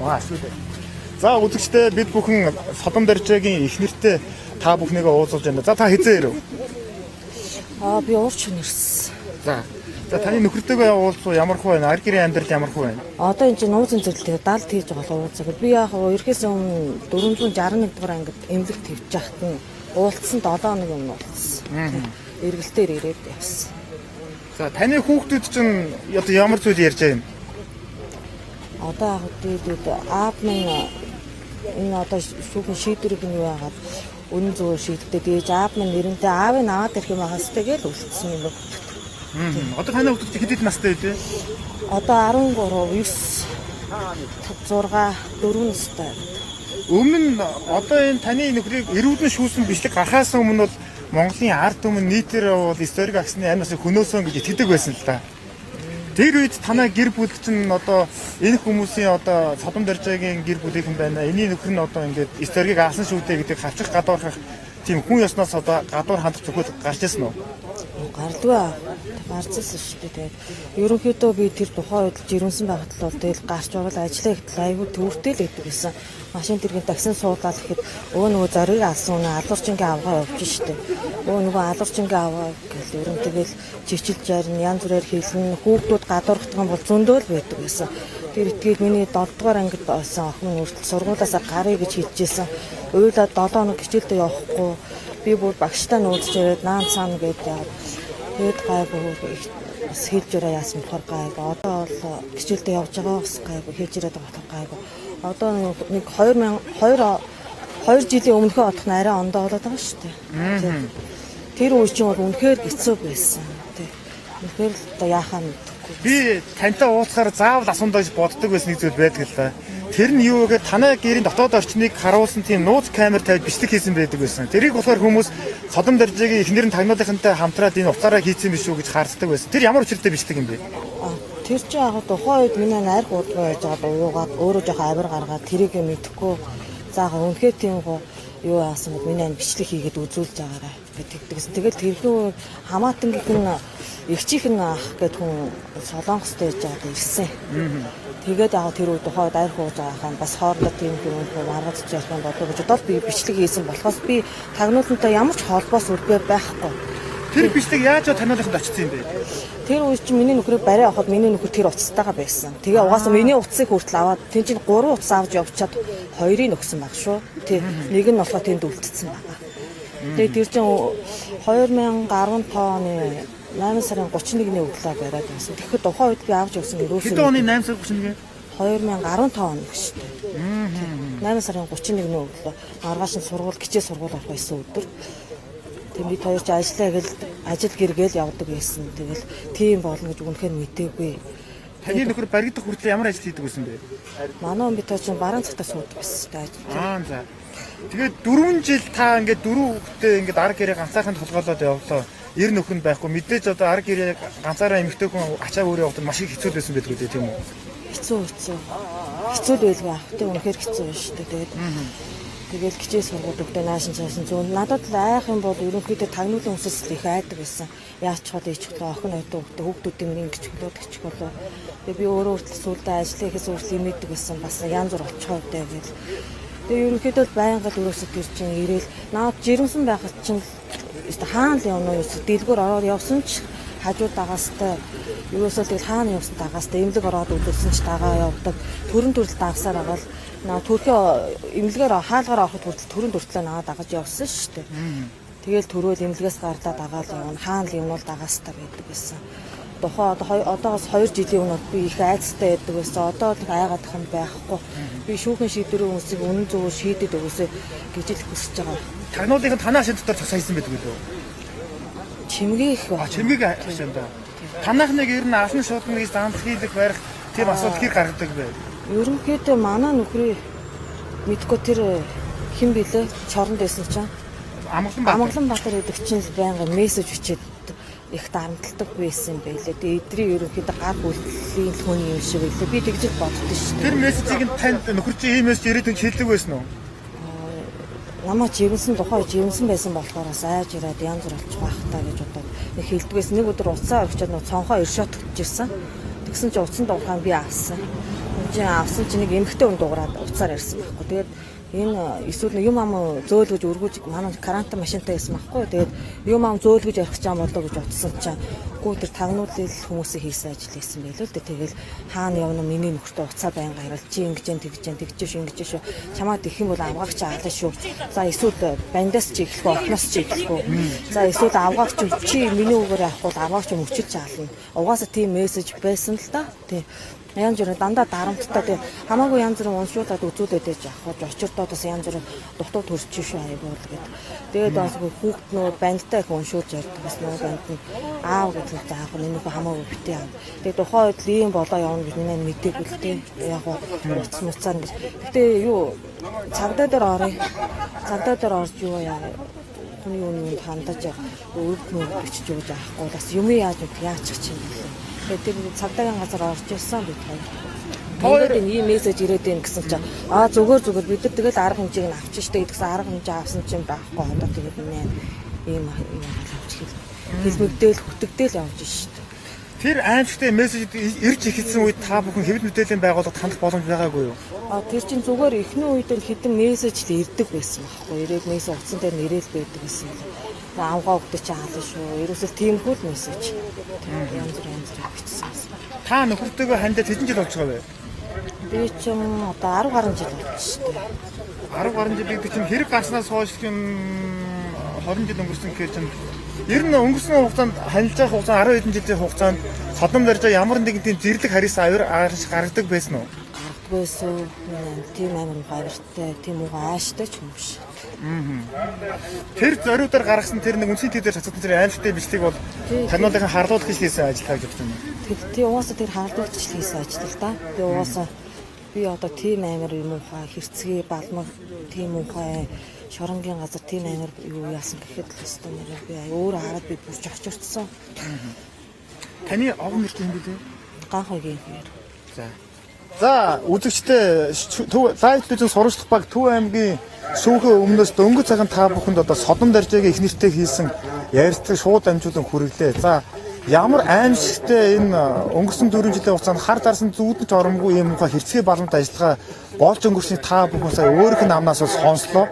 Аа, шүү дээ. За, үзэгчдээ, бид бүхэн Содом Доржигийн их нэртэй та бүхнийгээ уулзуулж байна. За, та хэзээ ирэв? Аа, би уур чон ирсэн. За. За, таны нөхөртөөгөө уулзуу ямар хөө байна? Ар гэрийн амьдрал ямар хөө байна? Одоо энэ чинь нууцын зөвлөлтөөр 70 хийж байгаа уулзаа. Би яг ирэхээс өмнө 461 дугаар ангид эмнэлэг твж яхад нь уулзсан, 7 хоног өмнө уулзсан. Эргэлтээр ирээд явсан. За, таны хүүхдүүд чинь одоо ямар зүйл ярьж байгаа юм? Одоо яг дээд аав минь энэ одоо шүүхэн шийдвэрийг нь юу яагаад үнэн зөвөр шийддэг. Ээж аав минь нэрэнтэй аавыг аваад ирэх юм ахаас тэгэл үлдсэн юм байна. Одоо таны хүүхдүүд хэд хэд настай вэ? Одоо 13, 9, 6, 4 настай. Өмнө нь одоо энэ таны нөхрийг эрүүдэн шүүсэн бичлэг гарахаас өмнө бол Монголын ард түмэн нийтээр бол историк агсны амь насыг хөнөөсөн гэж итгэдэг байсан л да. Тэр үед танай гэр бүл чинь одоо энэ хүмүүсийн одоо Содом Доржигийн гэр бүлийнхэн байна. Энийн нөхөр нь одоо ингээд историкийг аасан шүү дээ гэдэг хавчих гадуурхах тийм хүн ёсноос одоо гадуур хандах зөвхөл гарч ирсэн үү? Гарлгүй, гарч ирсэн шүү дээ. Тэгээд ерөнхийдөө би тэр тухайн үед жирэмсэн байхад л бол тэгэл гарч орол ажиллаа гэтэл айгүй төвөртэй л гэдэг байсан. Машин тэргийн таксин суулаад ихэд өө нөгөө зориг алсан үнэ алуурчингийн авгаа явж штэ. Өө нөгөө алуурчингийн авгаа гэл ерөн тэгэл чичил жарна, янз бүрээр хэлнэ. Хүүхдүүд гадуурхдаг юм бол зөндөөл байдаг байсан. Тэр итгээл миний 7 дугаар ангид байсан охин хүртэл сургуулаасаа гарыг гэж хэлжсэн. Уйлаад 7 хоног хичээлдээ явахгүй би бүр багштай нуулж ирээд наан цаана гээд яваад. Тэгэд гайгүй бас хэлж өрөө яасан болохоор гайгүй. Одоо бол хичээлдээ явж байгаа, бас гайгүй, хэлж ирээд байгаа болохоор гайгүй. Одоо нэг 2002 2 жилийн өмнөхөө бодох нь арай ондоо болоод байгаа шүү дээ. Тэр үе чинь бол үнэхээр хэцүү байсан. Тэг. Үнэхээр л одоо яахаа мэдэхгүй. Би тантай уулзахаар заавал асуундаа гэж боддог байсан нэг зүйл байдаг л да. Тэр нь юу гэхээр танай гэрийн дотоод орчныг харуулсан тийм нууц камер тавьж бичлэг хийсэн байдаг байсан. Тэрийг болохоор хүмүүс Содом Доржигийн эхнэр нь тагнуулынхантай хамтраад энэ утгаараа хийсэн биш үү гэж харддаг байсан. Тэр ямар учиртай бичлэг юм бэ? А, тэр чинь яг тухайн үед миний найр гудгаа байж байгаад уугаад өөрөө жоохон авир гаргаад тэрийг мэдэхгүй. За, яг үнэхээр тийм гоо юу яасан бол миний ань бичлэг хийгээд үзүүлж байгаарай гэдэг. Тэгэл тэрхүү хамаатангийнх нь эгчийнх нь ах гэдэг хүн Солонгостой байж байгаад ирсэн. Тэгээд яг тэр үе тухайд арх ууж байгаа хаа бас хоорондоо тийм юм хөө маргаж ярих юм болов гэж бодоод би бичлэг хийсэн болохоос би тагнуулантай ямар ч холбоос үргээ байхгүй. Тэр бичлэг яаж таниулахад очсон юм бэ? Тэр үе чинь миний нөхрийг барай авахад миний нөхөр тэр утастайгаа байсан. Тэгээ угаасаа миний утсыг хүртэл аваад тэн чинь 3 утас авч явчаад хоёрыг өгсөн баг шүү. Тэг нэг нь болохоор тэнд үлдсэн байгаа. Тэгээ тэр чинь 2015 оны 8 сарын 31-ний өглөө бариад байсан. Тэгэхэд тухайн үед би авч явсан ерөөсөө Хэдэн оны 8 сар 31? 2015 он гэж шүү дээ. 8 сарын 31-ний өглөө маргааш нь сургууль, хичээл сургууль орох байсан өдөр. Тэг бид хоёр ч ажиллаа гэл ажил гэргээл явдаг байсан. Тэгэл тийм болно гэж үнэхээр мдээгүй. Таны нөхөр баригдах хүртэл ямар ажил хийдэг байсан бэ? Манай хүн бид хоёр чинь баруун цагтаа суудаг байсан. Аа, за. Тэгээд 4 жил та ингээд дөрөв хүүхдээ ингээд ар гэрээ ганцаархан тулгаалаад явлаа. Эр нөхөр нь байхгүй. Мэдээж одоо ар гэрээ ганцаараа эмэгтэй хүн ачаа өөрөө явахад маш их хэцүү байсан байдаг үү, тийм үү? Хэцүү, хэцүү. Хэцүү л байлгүй ах. Тэг үнэхээр хэцүү байна шүү дээ. Тэгээд тэгэл хичээл сургууль өгдөө наашин цаашин зүүн. Надад л айх юм бол ерөнхийдөө тагнуулын хүмүүсээс л их айдаг байсан. Яаж ч хол ич хөтлөө охин ойтон өгдөө хүүхдүүдийн минь ингэж хөглөө тэгчих болоо. Тэгээ би өөрөө хүртэл сүулдэ ажлын ихээс хүртэл имэдэг байсан. Бас янз бүр очихоо дээ гэл. Тэгээ ерөнхийдөө л байнга л өрөөсөө тэр чинь ирээл наад жирэмсэн байхад чинь хаана л явна уу дэлгүүр ороод явсан ч хажуу дагаастай ерөөсөө тэгэл хаана явсан дагаастай, эмнэлэг ороод үзүүлсэн ч дагаа явдаг, төрөн төрөл дагсаар байгаа л наа төрхөө эмнэлгээр хаалгаар ороход хүртэл төрөн төртлөө наа дагаж явсан шүү дээ. Тэгэл төрөөл эмнэлгээс гарлаа дагаал явна, хаана л явна бол дагаастай байдаг байсан. Тухайн одоо одоогоос 2 жилийн өмнө би их айцтай байдаг байсан. Одоо л их айгаад их юм байхгүй. Би шүүхэн шийдвэрийн хүмүүсийг үнэн зөвөөр шийдэд өгөөсэй гэж л хүсэж байгаа. Тагнуулынх нь танаа шин дотор цус хийсэн байдаг үү? Чимгээ их А, байна. чимгээг ашаан да. Танайхныг ер нь алан шуудна гэж замд хийлэх барих тийм асуудал хэр гаргадаг вэ? Ерөнхийдөө манай нөхрийн мэдгүй тэр хэн блэ чоронд байсан чинь Амгалан баатар. Амгалан Баатар гэдэг чинь л байнга мессеж бичээд их дарамталдаг байсан юм байлээ. Тэгээ эдрийн ерөнхийдөө гар бүлтлийн л хүн юм шиг байлээ. Би тэгж л боддоо шүү дээ. Тэр мессежийг нь танд нөхөр чинь ийм мессеж ирээд хүн хэлдэг байсан уу? Намаа жирэмсэн тухай жирэмсэн байсан болохоор бас айж ирээд янз бүр болчих байх та гэж бодоод нэг хэлдгээс нэг өдөр уцаа орчоод нөө цонхоо иршотгдчихсэн. Тэгсэн чинь утсан дуурхаа би авсан. чинь авсан чинь нэг эмэгтэй хүн дуурайд уцаар ярьсан байхгүй. Тэгээд энэ эсвэл юм ам зөөлгөж өргөж манай каранта машинтай байсан байхгүй. Тэгээд юм ам зөөлгөж ярих гэж юм болоо гэж утсан чинь үгүй тэр тагнуулын хүмүүсийн хийсэн ажил хийсэн байлээ л дээ. Тэгэл хаана явна миний нөхөртөө уцаа байнга яриад чи ингэж जैन тэгж जैन тэгж шүү ингэж шүү. Чамаад их юм бол авгаагч аалаа шүү. За эсвэл бандаас чи эхлэх үү, охноос чи эхлэх үү. За эсвэл авгаагч чи миний үгээр авах бол авгаагч мөчилж аална. Угаасаа тийм мессеж байсан л да. Тий. Янз бүрийн дандаа дарамттай тий. Хамаагүй янз бүрийн уншуулад үзүүлээд байж авах гэж очирдоод бас янз бүрийн дутуу төрч шүү айгуул гэд. Тэгээд бас хүүхд нөө бандтай их уншуулж ярьдаг бас нөө банд нь аав гэж хэлж аах нь энэ хамаагүй битээ юм. Тэгээд тухайн үед л ийм болоо явна гэж миний мдээгүй л тий. Яг гоо уц муцаар гэж. Гэтэ юу цагдаа дээр оръё. Цагдаа дээр орж юу яа хүний өмнөнд хандаж өвд мөвд бичиж өгч авахгүй бас юм яаж яачих чинь юм бэ. Тэгээд тэр цагдаагийн газар орж ирсэн бид хоёр. Ингээд энэ ийм мессеж ирээд байна гэсэн чинь аа зүгээр зүгээр бид нар тэгэл арга хэмжээг нь авчих штэ гэдгсэн арга хэмжээ авсан чинь байхгүй одоо тэгээд нэ ийм ийм авч хэл хэлмэгдээл хөтөгдөөл явж штэ. Тэр аимшигтай мессеж ирж эхэлсэн үед та бүхэн хэвлэл мэдээллийн байгууллагад хандах боломж байгаагүй юу? А тэр чинь зүгээр эхний үед л хэдэн мессеж л ирдэг байсан байхгүй. Ирээд мессеж утсан дээр нь ирээл байдаг байсан. Авгаа өгдөг чи хаалаа шүү. Ерөөсөө тиймэрхүү л мессеж. Янз бүр янз бүр бичсэн байсан. Та нөхөртөөгөө хандаад хэдэн жил болж байгаа вэ? Би ч юм одоо 10 гаруй жил болж шүү дээ. 10 гаруй жил гэдэг чинь хэрэг гарснаас хойш юм 20 жил өнгөрсөн гэхээр чинь ер нь өнгөрсөн хугацаанд ханилж байгаа хугацаа 10 хэдэн жилийн хугацаанд содом дэржээ ямар нэгэн тийм зэрлэг харьсан авир арш гаргадаг байсан уу? Гаргадаг байсан. Тийм амар гавартай, тийм уг ааштай ч юм биш. Тэр зориудаар гаргасан тэр нэг үнсийн төв дээр цацсан тэр аимшигтай бичлэг бол таниулахын харлуулах гэж хийсэн ажил тааж явсан юм. Тэр тий угаасаа тэр харлуулж хийсэн ажил л да. Би угаасаа би одоо тийм амар юм уухай хэрцгий балмаг тийм уухай шоронгийн газар тийм амар юу яасан гэхэд л өстө нэр би өөрөө хараад би бүрч очирдсан. Таны овг нэр чинь хэм бэлээ? Ганхойгийн хоёр. За. За үзэгчдээ Төв лайв телевизэн сурвалжлах баг Төв аймгийн шүүхийн өмнөөс дөнгөж цагаан та бүхэнд одоо содон даржаагийн их нэртэй хийсэн ярилцлага шууд дамжуулан хүргэлээ. За ямар аимшигтай энэ өнгөрсөн 4 жилийн хугацаанд хар дарсан зүүдэн ч оромгүй юм ухаа хэрцгий баламт ажиллагаа болж өнгөрснийг та бүхэн сая өөрийнх нь амнаас бол сонслоо.